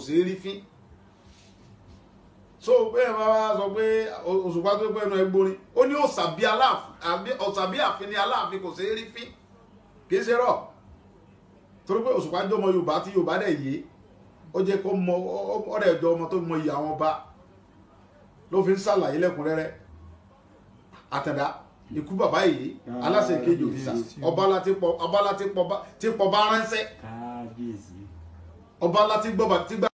ṣeé rí fín. So bẹ́ẹ̀ máa wá sọ pé Òṣùpá tó pẹ́ ẹnu ẹgbórin ó ní ọ̀sàbí àfin ni Aláàfin kò ṣeé rí fín, kì í ṣe rọ̀, torí pé Òṣùpá jọmọ Yorùbá tí Yorùbá dẹ̀ yé, ó jẹ́ kó mọ ọ̀rẹ́ ẹ̀jọ̀ ọmọ tó mọ iye àwọn ọba ló fi ń ṣàlàyé lẹ́kùnrẹ́rẹ́. Àtàndá ikú bàbá yìí aláṣẹ kejì òrìṣà ọba láti pọ̀ bá ránṣẹ́ ọba láti gbọ́ bá ti gbà.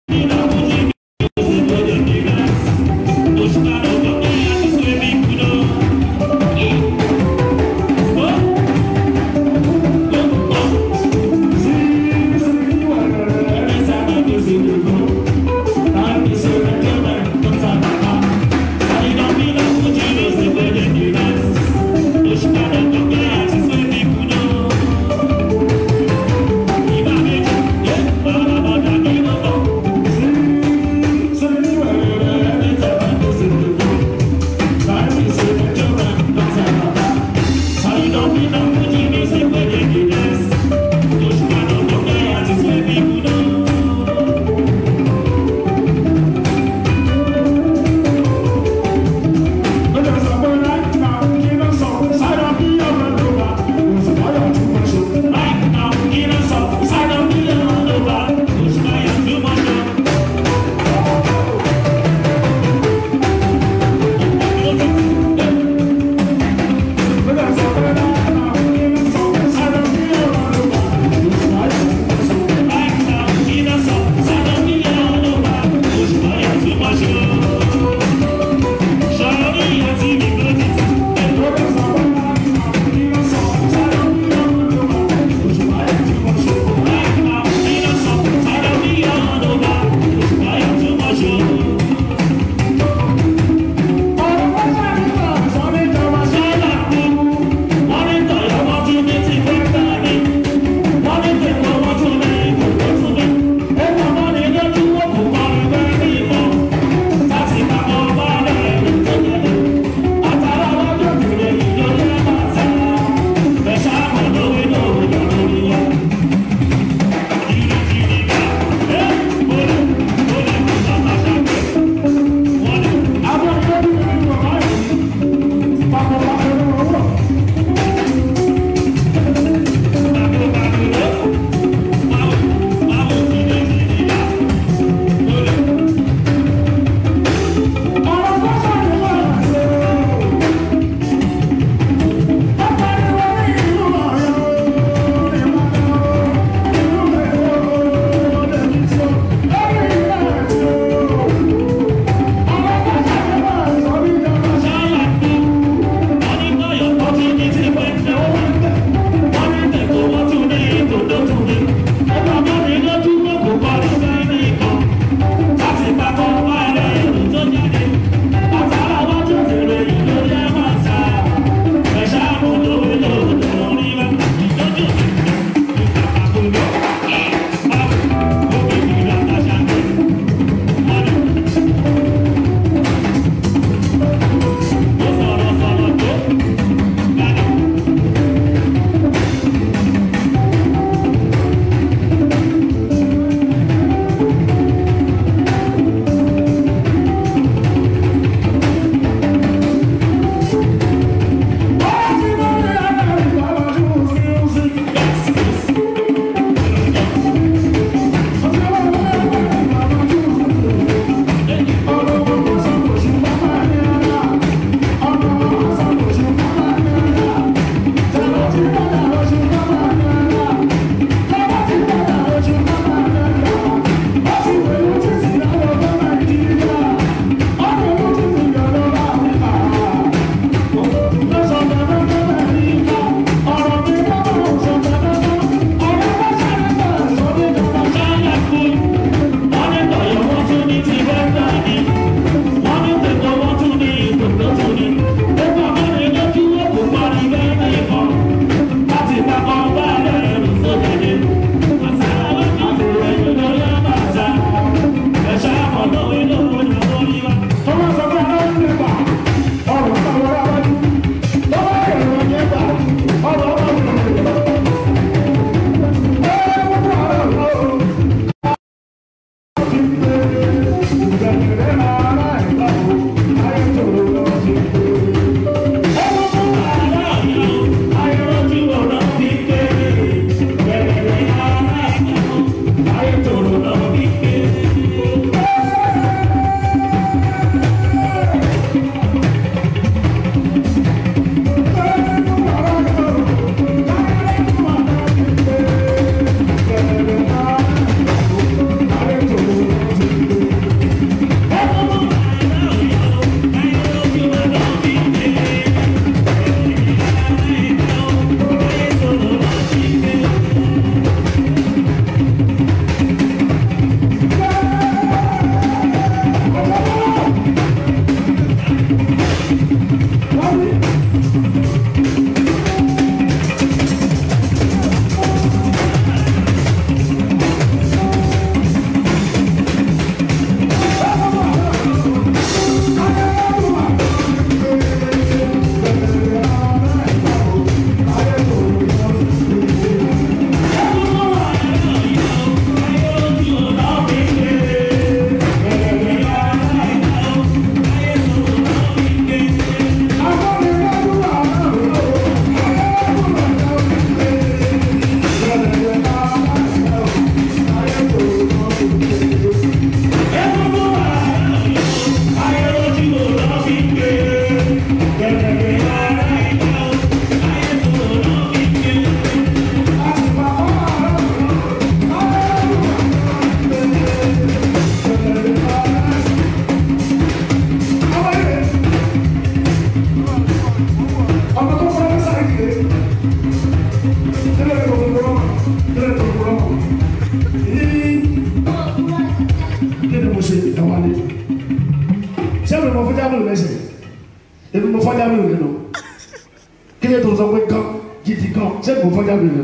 bèrè.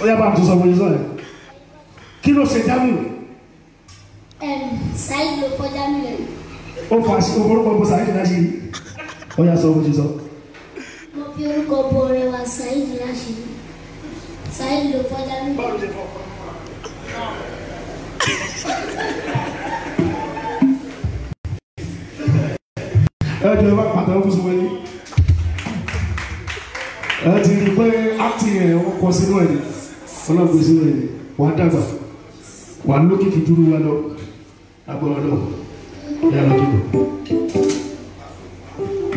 Ó yá bá a tún sọ fún yín sọ yẹn. Kí ló ṣe Jamiu? Saheed ló fọ́ Jamiu lẹ́nu. Ó fa orúkọ bó Saheed láṣìírí. Ó yá sọ fún yín sọ. Mo fi orúkọ bo ọ̀rẹ́ wa Saheed láṣìírí. Saheed ló fọ́ Jamiu lẹ́nu. Ẹ jẹ́ bá pàtàkì fún Soweli. Ẹ ti rí i pé acting ẹ̀ wọ́n kọ sínú ẹ̀ ní ọlọ́gbìn sínú ẹ̀ ní wàá dàgbà wàá lókìkí dúró wa lọ agbọ̀rọ̀ lọ yàrá dìbò.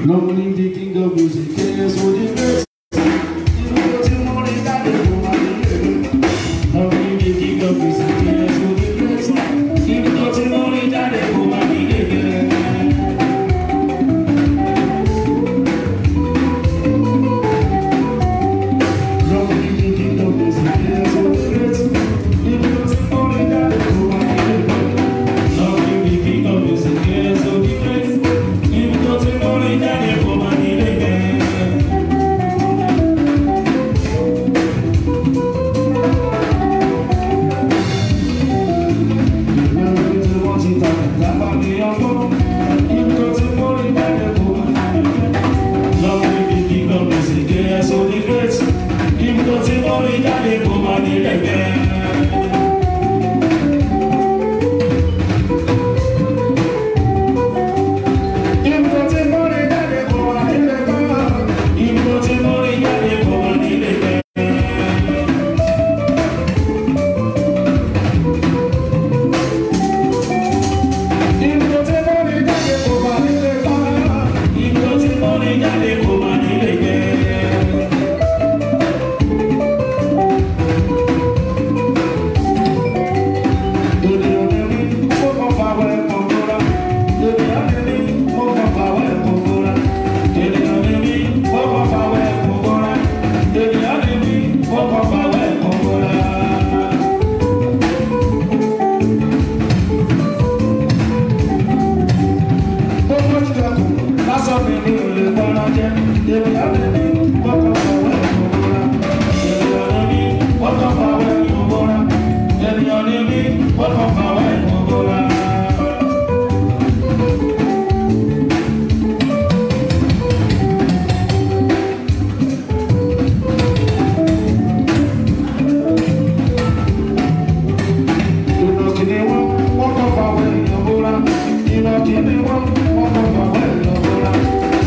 Long live the king of music, yes, for the great. Irú tí mo rí jáde kò wá nílé mi. Long live the king of music, yes, for the great. Irú tí mo rí jáde kò wá nílé mi. Long live the king of music, yes, for the great. Irú tí mo rí jáde kò wá nílé mi. Long live the king of music, yes, for the great. Irú tí mo rí jáde kò wá nílé mi.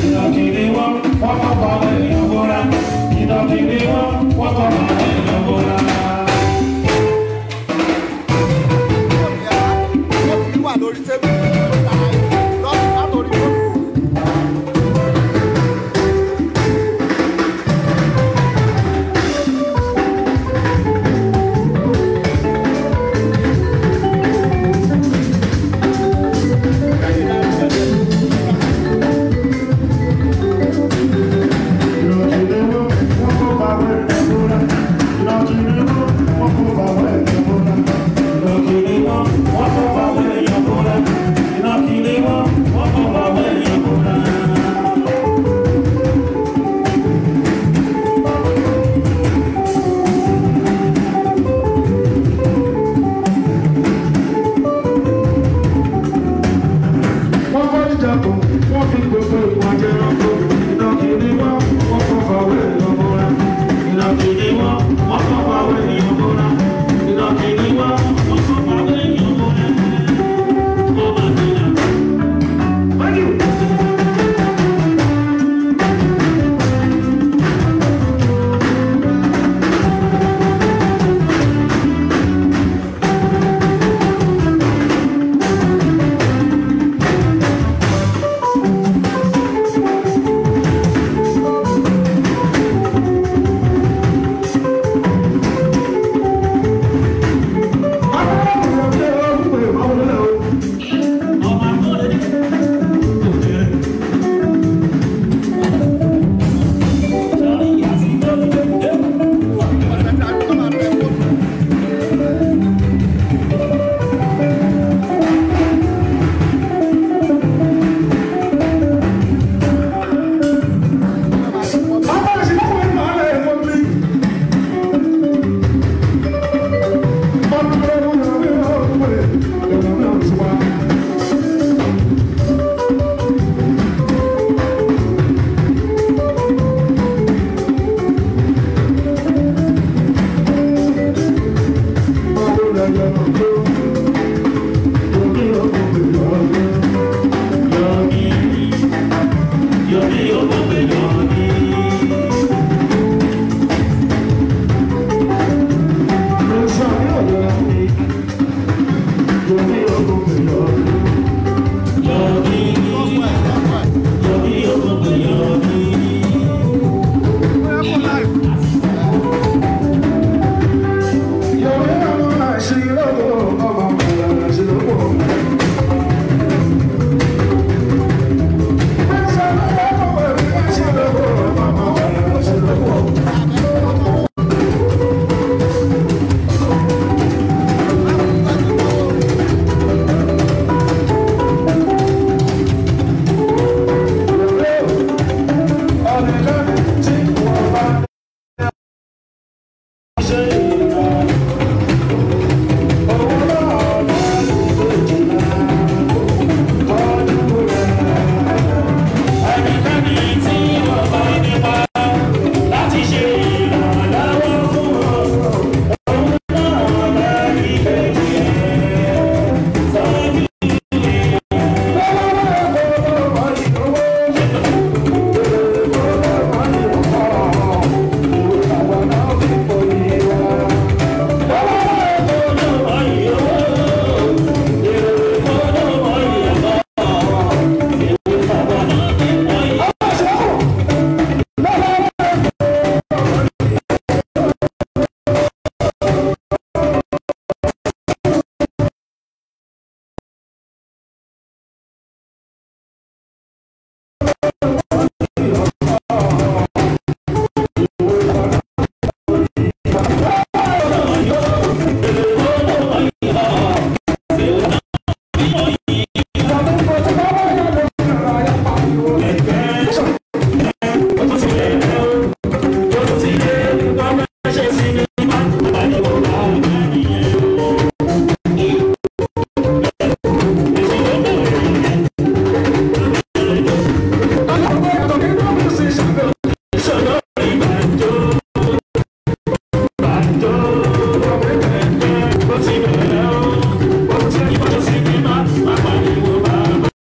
Ìnàkí ni wọ́n, wọ́n kọ́ fàwọn èèyàn bóra. Ìnàkí ni wọ́n, wọ́n kọ́ fàwọn.